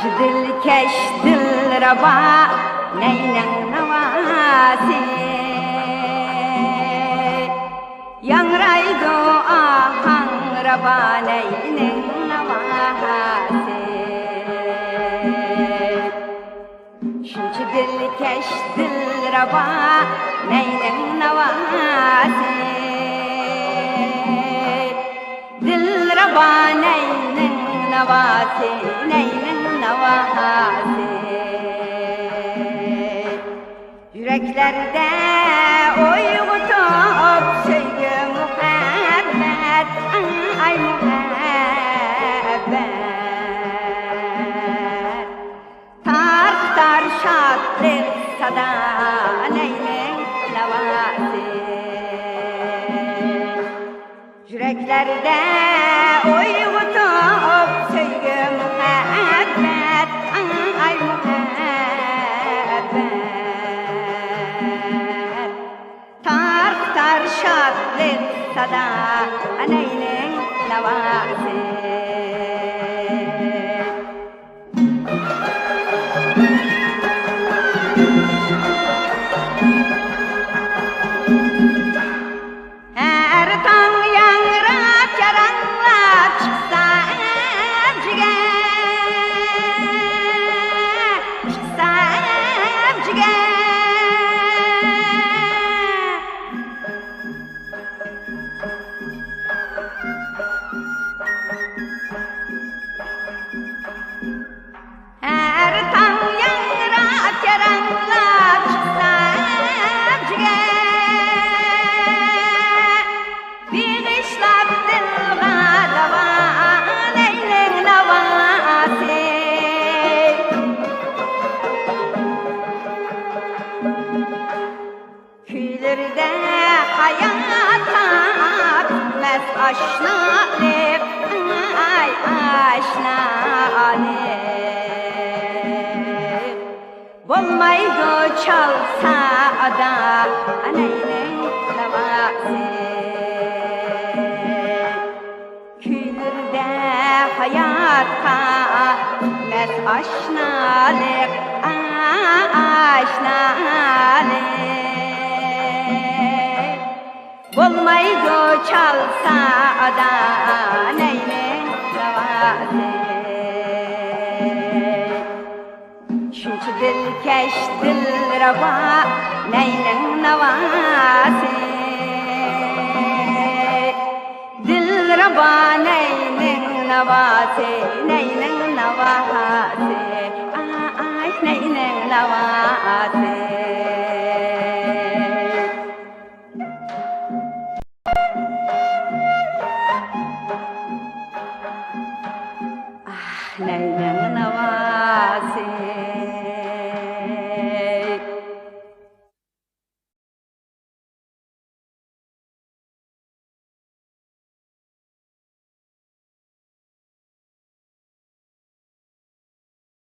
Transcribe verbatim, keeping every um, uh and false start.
دىلكەش دىلرەبا نەينىڭ ناۋاسى، ياڭرايدۇ ئاھاڭ رەبا نەينىڭ ناۋاسى. شۇنچە دىلكەش دىلرەبا نەينىڭ ناۋاسى، دىلرەبا نەينىڭ ناۋاسى، نەينىڭ ناۋاسى. يۈرەكلەردە ئويغىتىپ سۆيگۈ مۇھەببەت، ئاي مۇھەببەت. تارقىتار شادلىق سادا نەينىڭ ناۋاسى. يۈرەكلەردە ئويغىتىپ سۆيگۈ مۇھەببەت، ئاي مۇھەببەت. تارقىتار شادلىق سادا نەينىڭ ناۋاسى. ھەر تاڭ ياڭراپ جاراڭلاپ چىقسا ئەبجىگە، چىقسا ئەبجىگە. ھەر تاڭ ياڭراپ جاراڭلاپ چىقسا ئەبجىگە، بېغىشلاپ دىلغا داۋا نەينىڭ ناۋاسى. كۈيلىرىدە ھاياتقا پۈتمەس ئاشنالىق، ئاي ئاشنالىق. بولمايدۇ چالسا ئادا نەينىڭ ناۋاسى. كۈيلىرىدە ھاياتقا پۈتمەس ئاشنالىق، ئاشنالىق. بولمايدۇ چالسا ئادا نەينىڭ ناۋاسى. شۇنچە دىلكەش دىلرەبا نەينىڭ ناۋاسى. دىلرەبا نەينىڭ ناۋاسى، نەينىڭ ناۋاسى. ئاي نەينىڭ ناۋاسى. ئاھ نەينىڭ ناۋاسى.